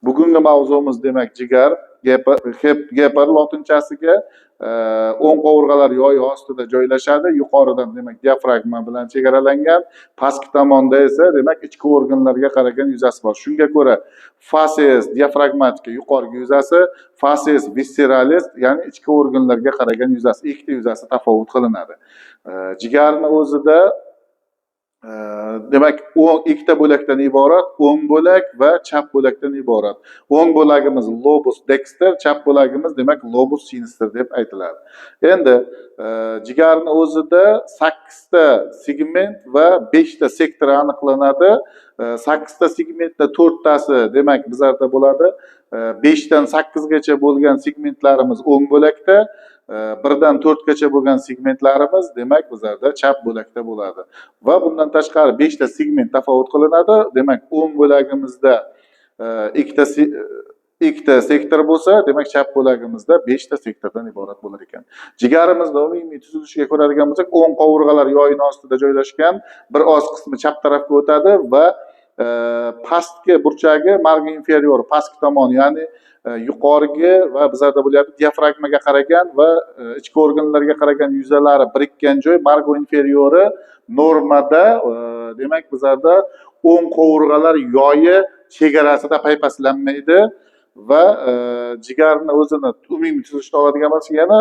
Bugungi mavzumiz, demak, jigar, hepar lotinchasiga, o'ng qovurg'alar yoyi ostida joylashadi. Yuqoridan, demak, diafragma bilan chegaralangan, pastki tomonda esa, demak, ichki organlarga qaragan yuzasi bor. Shunga ko'ra facies diafragmatika yuqorgi yuzasi, facies visceralis, ya'ni ichki organlarga qaragan yuzasi, ikkita yuzasi tafovut qilinadi. Jigarni o'zida, demak, ikkita bo'lakdan iborat: o'ng bo'lak va chap bo'lakdan iborat. O'ng bo'lagimiz lobus dexter, chap bo'lagimiz, demak, lobus sinister deb aytiladi. Endi jigarni o'zida sakkizta segment va beshta sektor aniqlanadi. Sakkizta segmentda to'rttasi, demak, bizlarda bo'ladi. 5dan 8gacha bo'lgan segmentlarimiz o'ng bo'lakda, 1dan 4gacha bo'lgan segmentlarimiz, demak, bizlarda chap bo'lakda bo'ladi. Va bundan tashqari beshta segment tafovut qilinadi. Demak, o'ng bo'lagimizda ikkita sektor bo'lsa, demak, chap bo'lagimizda beshta sektordan iborat bo'lar ekan. Jigarimizni umumiy tuzilishiga ko'radigan bo'lsak, o'ng qovurg'alar yoyini ostida joylashgan, bir oz qismi chap tarafga o'tadi va pastki burchagi, margo inferior, pastki tomoni, ya'ni yuqorigi va bizlarda bo'lyapti diafragmaga qaragan va ichki organlarga qaragan yuzalari birikkan joy, margo inferiori normada, demak, bizlarda o'ng qovurg'alar yoyi chegarasida paypaslanmaydi. Va jigarni o'zini umumiy tuzilishini oladigan bo'lsak, yana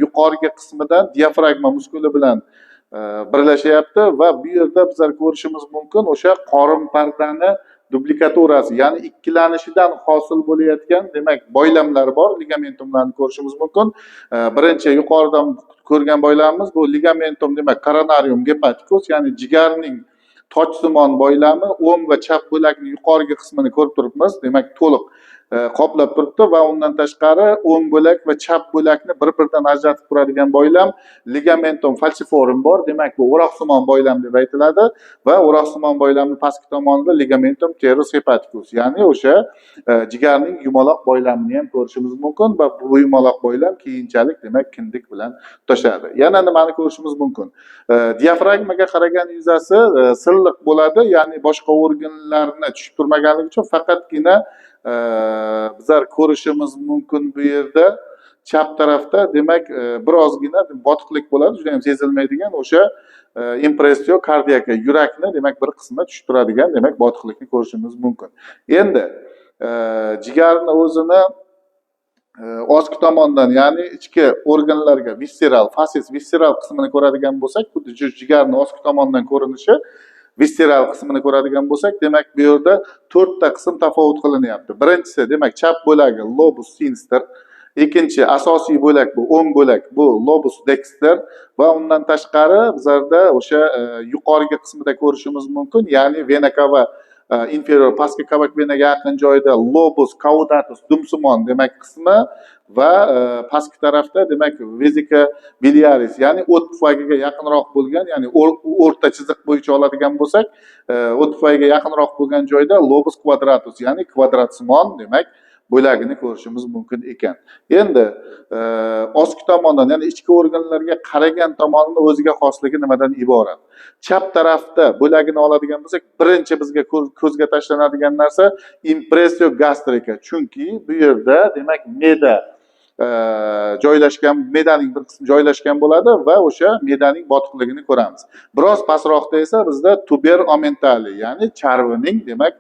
yuqorgi qismidan diafragma muskuli bilan birlashyapti va bu yerda bizlar ko'rishimiz mumkin o'sha qorin pardani duplikaturasi, ya'ni ikkilanishidan hosil bo'layotgan, demak, boylamlar bor, ligamentumlarni ko'rishimiz mumkin. Birinchi yuqoridan ko'rgan boylamimiz bu ligamentum, demak, coronarium hepaticus, ya'ni jigarning tojsimon boylami. O'ng va chap bo'lakning yuqorgi qismini ko'rib turibmiz, demak, to'liq qoplab turibdi. Va undan tashqari o'ng bo'lak va chap bo'lakni bir biridan ajratib turadigan boylam ligamentum falciform bor, demak, bu o'roqsimon boylam deb aytiladi. Va o'roqsimon boylamni pastki tomonida ligamentum teres hepaticus, ya'ni o'sha jigarning yumaloq boylamini ham ko'rishimiz mumkin va bu yumaloq boylam keyinchalik, demak, kindik bilan tutashadi. Yana nimani ko'rishimiz mumkin? Diafragmaga qaragan yuzasi silliq bo'ladi, ya'ni boshqa organlarni tushib turmaganligi uchun faqatgina bizlar ko'rishimiz mumkin bu yerda chap tarafda, demak, birozgina botiqlik bo'ladi, juda ham sezilmaydigan o'sha impressio cardiaca, yurakni, demak, bir qismi tushib turadigan, demak, botiqlikni ko'rishimiz mumkin. Endi jigarni o'zini ostki tomondan, ya'ni ichki organlarga visceral, facies visceral qismini ko'radigan bo'lsak, xuddi jigarni ostki tomondan ko'rinishi, visceral qismini ko'radigan bo'lsak, demak, bu yerda to'rtta qism tafovut qilinyapti. Birinchisi, demak, chap bo'lagi lobus sinister, ikkinchi asosiy bo'lak bu o'ng bo'lak, bu lobus dexter va undan tashqari bizlarda o'sha yuqorgi qismida ko'rishimiz mumkin, ya'ni vena cava inferior, pastki kavak venaga yaqin joyda lobus caudatus, dumsimon, demak, qismi va pastki tarafda, demak, vesica biliaris, ya'ni o't pufagiga yaqinroq bo'lgan, ya'ni o'rta chiziq bo'yicha oladigan bo'lsak, o't pufagiga yaqinroq bo'lgan joyda lobus quadratus, ya'ni kvadratsimon, demak, bo'lagini ko'rishimiz mumkin ekan. Endi ostki tomondan, ya'ni ichki organlarga qaragan tomonini o'ziga xosligi nimadan iborat? Chap tarafda bo'lagini oladigan bo'lsak, birinchi bizga ko'zga tashlanadigan narsa impressio gastrika, chunki bu yerda, demak, me'da joylashgan, me'daning bir qismi joylashgan bo'ladi va o'sha me'daning botiqligini ko'ramiz. Biroz pastroqda esa bizda tuber omentali, ya'ni charvining, demak,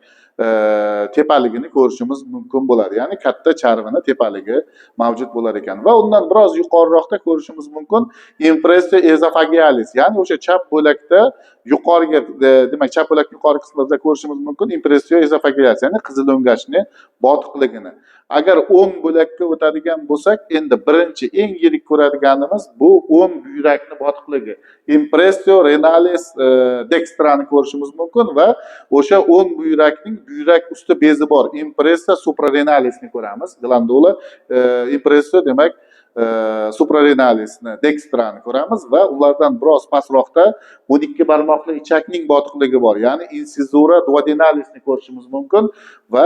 tepaligini ko'rishimiz mumkin bo'ladi, ya'ni katta charvini tepaligi mavjud bo'lar ekan. Va undan biroz yuqoriroqda ko'rishimiz mumkin impressio ezofagialis, ya'ni o'sha chap bo'lakda yuqoriga, demak, chap bo'lak yuqori qismida ko'rishimiz mumkin impressio ezofagialis, ya'ni qizil o'ngachni botiqligini. Agar o'ng bo'lakka o'tadigan bo'lsak, endi birinchi eng yirik ko'radiganimiz bu o'ng buyrakni botiqligi, impressio renalis dextrani ko'rishimiz mumkin va o'sha o'ng buyrakning buyrak usti bezi bor, impressio suprarenalisni ko'ramiz, glandula impressio, demak, suprarenalisni dextrani ko'ramiz. Va ulardan biroz pastroqda 12 barmoqli ichakning botiqligi bor, ya'ni insizura duodenalisni ko'rishimiz mumkin. Va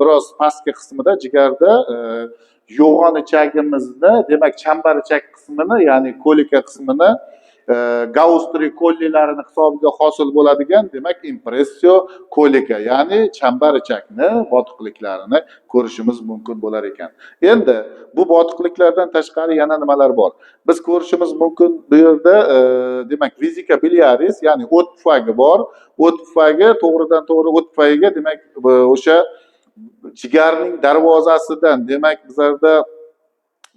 biroz pastki qismida jigarda yo'g'on ichagimizni, demak, chambar ichak qismini, ya'ni kolika qismini Haustri kollilarini hisobiga hosil bo'ladigan, demak, impressio kolika, ya'ni chambar ichakni botiqliklarini ko'rishimiz mumkin bo'lar ekan. Endi bu botiqliklardan tashqari yana nimalar bor? Biz ko'rishimiz mumkin bu yerda, demak, vesica biliaris, ya'ni o't pufagi bor. O't pufagi to'g'ridan to'g'ri o't pufagiga, demak, o'sha jigarning darvozasidan, demak, bizlarda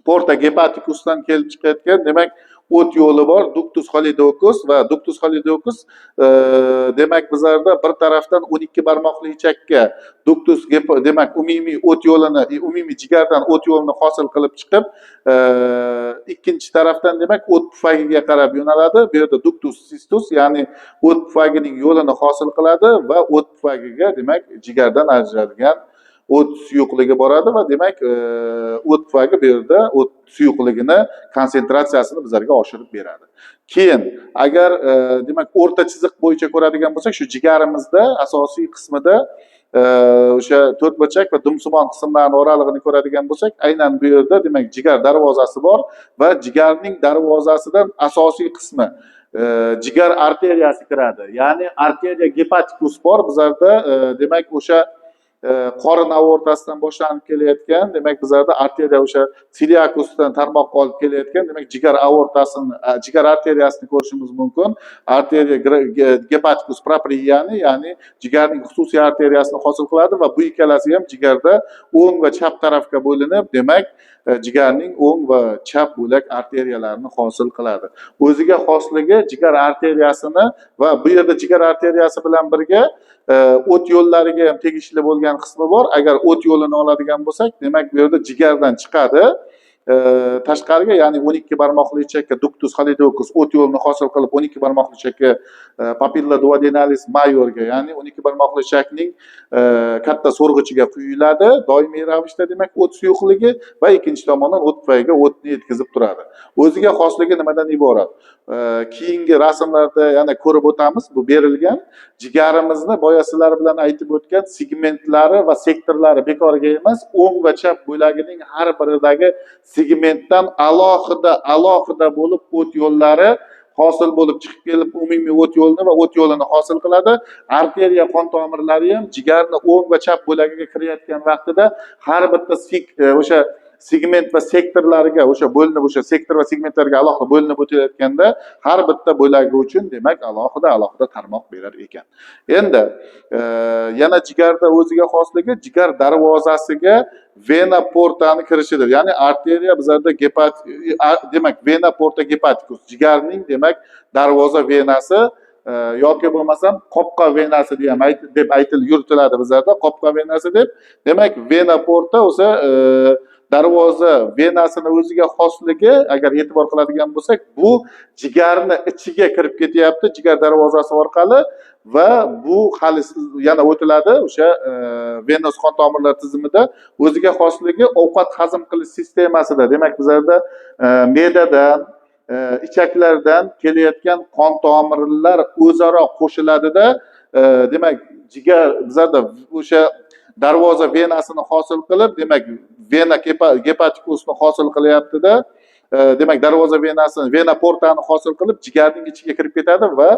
porta hepatikusdan kelib chiqayotgan, demak, o't yo'li bor, ductus choledochus. Va ductus choledochus, demak, bizlarda bir tarafdan 12 barmoqli ichakka ductus, demak, umumiy o't yo'lini, umumiy jigardan o't yo'lini hosil qilib chiqib, ikkinchi tarafdan, demak, o't pufagiga qarab yo'naladi. Bu yerda ductus cysticus, ya'ni o't pufagining yo'lini hosil qiladi va o't pufagiga, demak, jigardan ajralgan o't suyuqligi boradi va, demak, o't pufagi bu yerda o't suyuqligini konsentratsiyasini bizlarga oshirib beradi. Keyin agar, demak, o'rta chiziq bo'yicha ko'radigan bo'lsak, shu jigarimizda asosiy qismida, o'sha to'rtburchak va dumsimon qismlarini oralig'ini ko'radigan bo'lsak, aynan bu yerda, demak, jigar darvozasi bor va jigarning darvozasidan asosiy qismi, jigar arteriyasi kiradi, ya'ni arteriya hepaticus bor bizlarda. Demak, o'sha qorin aortasidan boshlanib kelayotgan, demak, bizlarda arteriya o'sha siliakusdan tarmoqqa olib kelayotgan, demak, jigar aortasini, jigar arteriyasini ko'rishimiz mumkin. Arteriya hepaticus propriani, ya'ni jigarning xususiy arteriyasini hosil qiladi va bu ikkalasi ham jigarda o'ng va chap tarafga bo'linib, demak, jigarning o'ng va chap bo'lak arteriyalarini hosil qiladi. O'ziga xosligi jigar arteriyasini va bu yerda jigar arteriyasi bilan birga o't yo'llariga ham tegishli bo'lgan qismi bor. Agar o't yo'lini oladigan bo'lsak, demak, bu yerda jigardan chiqadi tashqariga, ya'ni 12 barmoqli ichakka ductus choledochus o't yo'lini hosil qilib, 12 barmoqli ichakka, papilla duodenalis mayorga, ya'ni 12 barmoqli ichakning katta so'rg'ichiga quyiladi doimiy ravishda, demak, o't suyuqligi va ikkinchi tomondan o't pufagiga o'tni yetkazib turadi. O'ziga xosligi nimadan iborat? Keyingi rasmlarda yana ko'rib o'tamiz. Bu berilgan jigarimizni boya sizlar bilan aytib o'tgan segmentlari va sektorlari bekorga emas. O'ng va chap bo'lagining har biridagi segmentdan alohida alohida bo'lib o't yo'llari hosil bo'lib chiqib kelib, umumiy o't yo'lini va o't yo'lini hosil qiladi. Arteriya qon tomirlari ham jigarni o'ng va chap bo'lagiga kirayotgan vaqtida har bitta o'sha segment va sektorlariga o'sha bo'linib, o'sha sektor va segmentlarga alohida bo'linib o'tilayotganda, har bitta bo'lagi uchun, demak, alohida alohida tarmoq berar ekan. Endi yana jigarda o'ziga xosligi jigar darvozasiga vena portani kirishidir, ya'ni arteriya bizlarda demak, vena porta hepaticus, jigarning, demak, darvoza venasi yoki bo'lmasam qopqa venasi deb aytilib yuritiladi bizlarda, qopqa venasi deb. Demak, vena porta, o'sha darvoza venasini o'ziga xosligi, agar e'tibor qiladigan bo'lsak, bu jigarni ichiga kirib ketyapti jigar darvozasi orqali va bu hali yana o'tiladi o'sha venoz qon tomirlar tizimida. O'ziga xosligi ovqat hazm qilish sistemasida, demak, bizlarda me'dadan, ichaklardan kelayotgan qon tomirlar o'zaro qo'shiladida, demak, jigar bizlarda o'sha darvoza venasini hosil qilib, demak, vena hepatikusni hosil qilyaptida, demak, darvoza venasini, vena portani hosil qilib, jigarning ichiga kirib ketadi va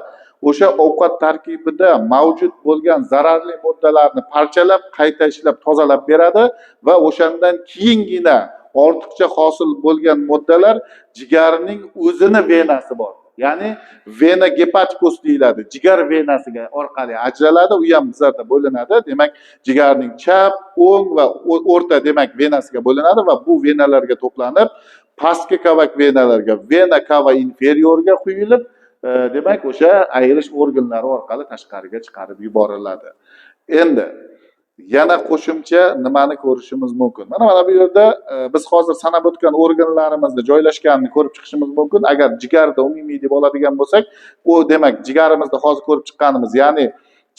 o'sha ovqat tarkibida mavjud bo'lgan zararli moddalarni parchalab, qayta ishlab, tozalab beradi va o'shandan keyingina ortiqcha hosil bo'lgan moddalar jigarning o'zini venasi bor, ya'ni vena hepaticus deyiladi, jigar venasiga orqali ajraladi. U ham bizlarda bo'linadi, demak, jigarning chap, o'ng va o'rta, demak, venasiga bo'linadi va bu venalarga to'planib, pastki kavak venalarga, vena cava inferiorga quyilib, demak, o'sha ayirish organlari orqali tashqariga chiqarib yuboriladi. Endi yana qo'shimcha nimani ko'rishimiz mumkin? Mana bu yerda biz hozir sanab o'tgan organlarimizni joylashganini ko'rib chiqishimiz mumkin. Agar jigarda umumiy deb oladigan bo'lsak, u, demak, jigarimizda hozir ko'rib chiqqanimiz, ya'ni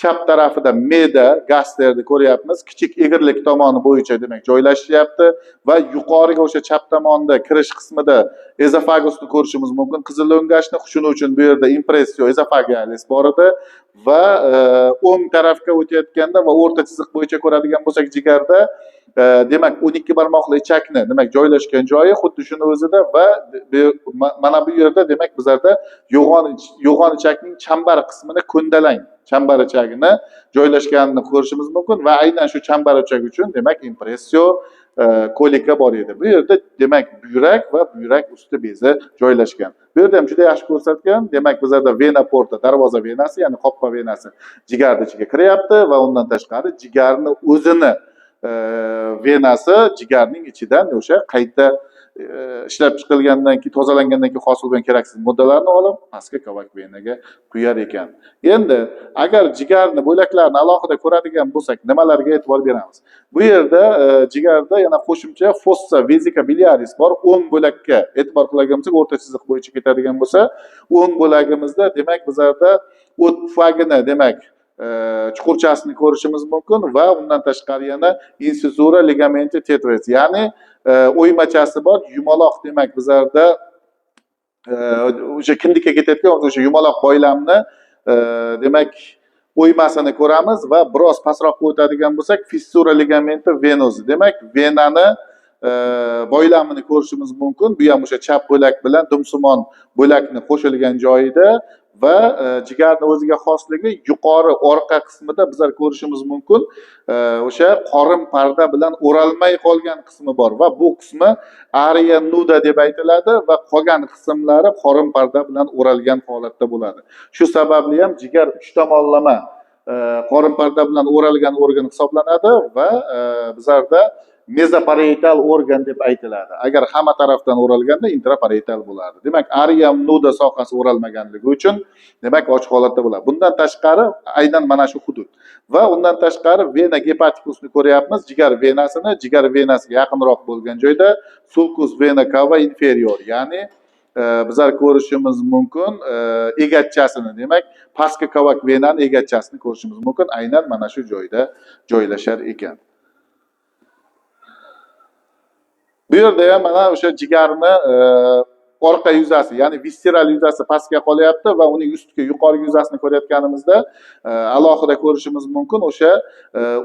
chap tarafida me'da, gasterni ko'ryapmiz, kichik egrilik tomoni bo'yicha, demak, joylashyapti va yuqoriga o'sha chap tomonda kirish qismida ezofagusni ko'rishimiz mumkin, qizil o'ngachni. Shuning uchun bu yerda impressio esophagealis bor edi. Va o'ng tarafga o'tayotganda va o'rta chiziq bo'yicha ko'radigan bo'lsak jigarda, demak 12 barmoqli ichakni demak joylashgan joyi xuddi shuni o'zida va mana bu yerda demak bizlarda yo'g'on ichakning chambar qismini ko'ndalang chambar ichagini joylashganini ko'rishimiz mumkin va aynan shu chambar ichak uchun demak impressio kolika bor edi. Bu yerda demak buyrak va buyrak usti bezi joylashgan. Bu yerda ham juda yaxshi ko'rsatgan. Demak bizlarda vena porta, darvoza venasi, ya'ni qopqa venasi jigarni ichiga kiryapti va undan tashqari jigarni o'zini venasi jigarning ichidan o'sha qayta ishlab chiqilgandan keyin, tozalangandan keyin hosil bo'lgan keraksiz moddalarni olib pastki kavak venaga quyar ekan. Endi agar jigarni bo'laklarini alohida ko'radigan bo'lsak, nimalarga e'tibor beramiz? Bu yerda jigarda yana qo'shimcha fossa vesica biliaris bor. O'ng bo'lakka e'tibor qiladigan bo'lsak, o'rta chiziq bo'yicha ketadigan bo'lsa, o'ng bo'lagimizda demak bizlarda o't pufagini demak chuqurchasini ko'rishimiz mumkin va undan tashqari yana incisura ligamenti tetres, ya'ni o'ymachasi bor yumaloq demak bizlarda o'sha kindikka ketayotgan o'sha yumaloq boylamni demak o'ymasini ko'ramiz va biroz pastroqqa o'tadigan bo'lsak fissura ligamenti venosi, demak venani boylamini ko'rishimiz mumkin. Bu ham o'sha chap bo'lak bilan dumsimon bo'lakni qo'shilgan joyida va jigarni o'ziga xosligi yuqori orqa qismida bizlar ko'rishimiz mumkin o'sha qorin parda bilan o'ralmay qolgan qismi bor va bu qismi aria nuda deb aytiladi va qolgan qismlari qorin parda bilan o'ralgan holatda bo'ladi. Shu sababli ham jigar uch tomonlama qorin parda bilan o'ralgan organ hisoblanadi va bizlarda mezoparietal organ deb aytiladi. Agar hamma tarafdan o'ralganda intraparietal bo'lardi. Demak, aria nuda sohasi o'ralmaganligi uchun demak ochiq holatda bo'ladi. Bundan tashqari aynan mana shu hudud va undan tashqari vena gepatikusni ko'ryapmiz, jigar venasini, jigar venasiga yaqinroq bo'lgan joyda sulcus vena cava inferior, ya'ni bizlar ko'rishimiz mumkin egatchasini, demak pastki kavak venani egatchasini ko'rishimiz mumkin, aynan mana shu joyda joylashar ekan. Bu yerda ham mana o'sha jigarni orqa yuzasi, ya'ni visceral yuzasi pastga qolyapti va uning ustiga yuqori yuzasini ko'rayotganimizda alohida ko'rishimiz mumkin o'sha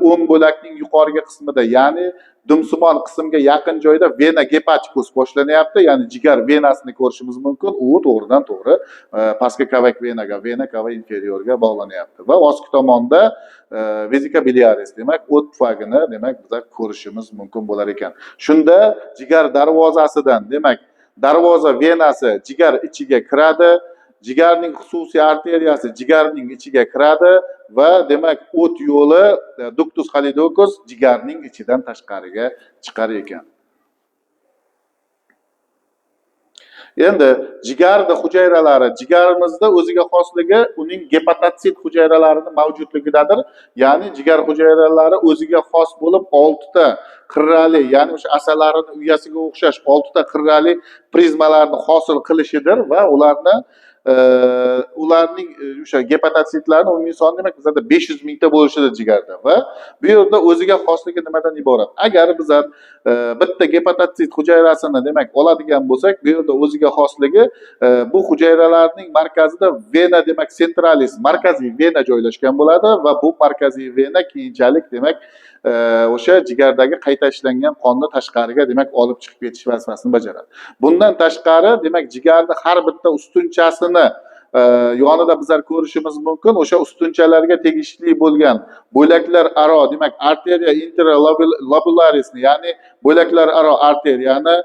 o'ng bo'lakning yuqorigi qismida, ya'ni dumsimon qismga yaqin joyda vena gepatikus boshlanyapti, ya'ni jigar venasini ko'rishimiz mumkin. U to'g'ridan to'g'ri pastki kavak venaga, vena cava inferiorga bog'lanyapti va ostki tomonda vesica biliaris, demak o't pufagini demak bizlar ko'rishimiz mumkin bo'lar ekan. Shunda jigar darvozasidan demak darvoza venasi jigar ichiga kiradi, jigarning xususiy arteriyasi jigarning ichiga kiradi va demak o't yo'li ductus choledochus jigarning ichidan tashqariga chiqar ekan. Endi jigarni hujayralari, jigarimizda o'ziga xosligi uning gepatotsit hujayralarining mavjudligidadir. Ya'ni jigar hujayralari o'ziga xos bo'lib 6 ta qirrali, ya'ni o'sha asalarining uyasiga o'xshash 6 ta qirrali prizmalarni hosil qilishidir va ularni ularning o'sha gepatotsitlarning umumiy soni demak bizlarda 500 mingta bo'lishidir jigarda va bu yerda o'ziga xosligi nimadan iborat? Agar bizlar bitta gepatotsit hujayrasini demak oladigan bo'lsak, bu yerda o'ziga xosligi bu hujayralarning markazida vena demak centralis, markaziy vena joylashgan bo'ladi va bu markaziy vena keyinchalik demak o'sha jigardagi qayta ishlangan qonni tashqariga demak olib chiqib ketish vazifasini bajaradi. Bundan tashqari demak jigarni har bitta ustunchasini yonida bizlar ko'rishimiz mumkin o'sha ustunchalarga tegishli bo'lgan bo'laklar aro demak arteriya interlobularisni, ya'ni bo'laklar aro arteriyani,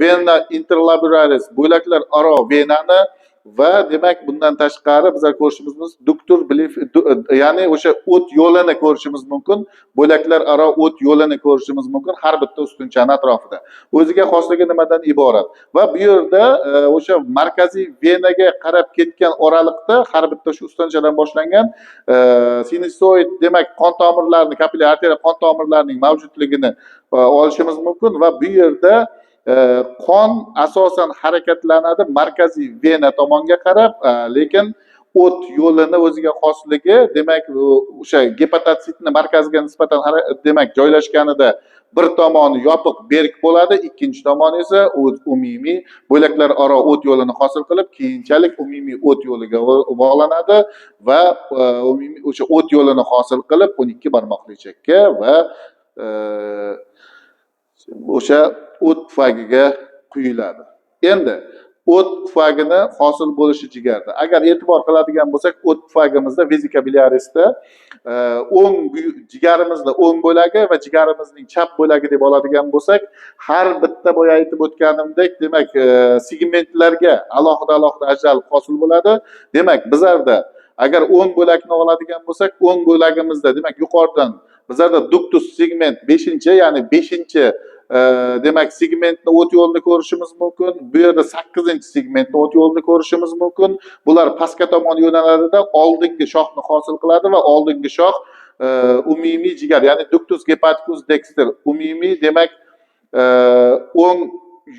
vena interlobularis bo'laklar aro venani va demak bundan tashqari bizlar ko'rishimiz mumkin duktur bilif, ya'ni o'sha o't yo'lini ko'rishimiz mumkin, bo'laklar aro o't yo'lini ko'rishimiz mumkin har bitta ustunchani atrofida. O'ziga xosligi nimadan iborat? Va bu yerda o'sha markaziy venaga qarab ketgan oraliqda har bitta shu ustunchadan boshlangan sinusoid demak qon tomirlarini, kapillyar arteriya qon tomirlarining mavjudligini olishimiz mumkin va bu yerda qon asosan harakatlanadi markaziy vena tomonga qarab, lekin o't yo'lini o'ziga xosligi demak o'sha gepatotsitni markazga nisbatan demak joylashganida Bir tomoni yopiq, berk bo'ladi, ikkinchi tomoni esa umumiy bo'laklar aro o't yo'lini hosil qilib, keyinchalik umumiy o't yo'liga bog'lanadi va umumiy o'sha o't yo'lini hosil qilib 12 barmoqli ichakka va o'sha o't pufagiga quyiladi. Endi o't pufagini hosil bo'lishi jigarda. Agar e'tibor qiladigan bo'lsak, o't pufagimizda vesica biliarisda o'ng jigarimizda o'ng bo'lagi va jigarimizning chap bo'lagi deb oladigan bo'lsak, har bitta boya aytib o'tganimdek, demak, segmentlarga alohida-alohida ajralib hosil bo'ladi. Demak, bizlarda agar o'ng bo'lakni oladigan bo'lsak, o'ng bo'lagimizda, demak, yuqoridan bizlarda ductus segment 5-chi, ya'ni 5-chi demak segmentni o't yo'lini ko'rishimiz mumkin. Bu yerda 8-segmentni o't yo'lini ko'rishimiz mumkin. Bular pastga tomon yo'naladida oldingi shoxni hosil qiladi va oldingi shox umumiy jigar, ya'ni ductus hepaticus dexter umumiy, demak, o'ng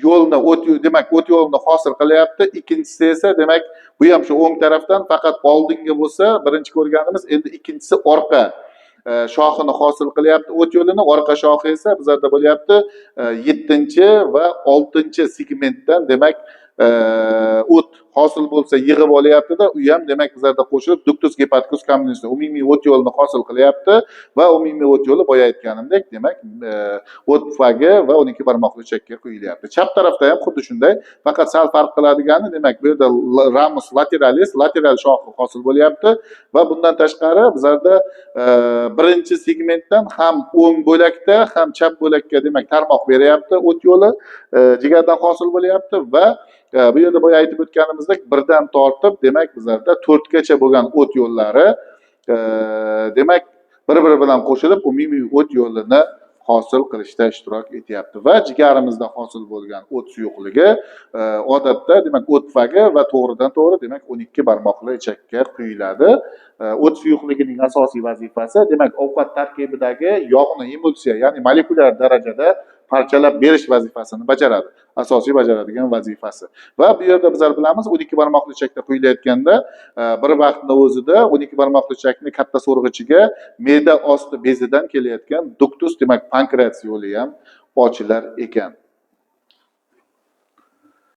yo'lni o't, demak, o't yo'lini hosil qilyapti. Ikkinchisi esa, demak, bu ham shu o'ng tarafdan, faqat oldingi bo'lsa, birinchi ko'rganimiz, endi ikkinchisi orqa shoxini hosil qilyapti o't yo'lini. Orqa shoxi esa bizlarda bo'lyapti 7-chi va 6-chi segmentdan, demak, o't hosil bo'lsa yig'ib olyapti-da, u ham, demak, bizlarda qo'shilib ductus hepaticus communis umumiy o't yo'lini hosil qilyapti va umumiy o't yo'li boya aytganimdek, demak, o't pufagi va 12 barmoqli ichakka quyilyapti. Chap tarafda ham xuddi shunday, faqat sal farq qiladigani, demak, bu yerda ramus lateralis, lateral shoxi hosil bo'lyapti va bundan tashqari bizlarda birinchi segmentdan ham o'ng bo'lakda, ham chap bo'lakka, demak, tarmoq beryapti o't yo'li, jigardan hosil bo'lyapti va bu yerda boya aytib o'tganimizdek, 1dan tortib, demak, bizlarda 4gacha bo'lgan o't yo'llari, demak, bir-biri bilan qo'shilib umumiy o't yo'lini hosil qilishda ishtirok etyapti va jigarimizda hosil bo'lgan o't suyuqligi odatda, demak, o't pufagi va to'g'ridan to'g'ri, demak, 12 barmoqli ichakka quyiladi. O't suyuqligining asosiy vazifasi, demak, ovqat tarkibidagi yog'ni emulsiya, ya'ni molekulyar darajada parchalab berish vazifasini bajaradi. Asosiy bajaradigan vazifasi. Va bu yerda bizlar bilamiz, 12 barmoqli ichakda quyilayotganda bir vaqtning o'zida 12 barmoqli ichakni katta so'rg'ichiga me'da osti bezidan kelayotgan ductus, demak, pankreas yo'li ham ochilar ekan.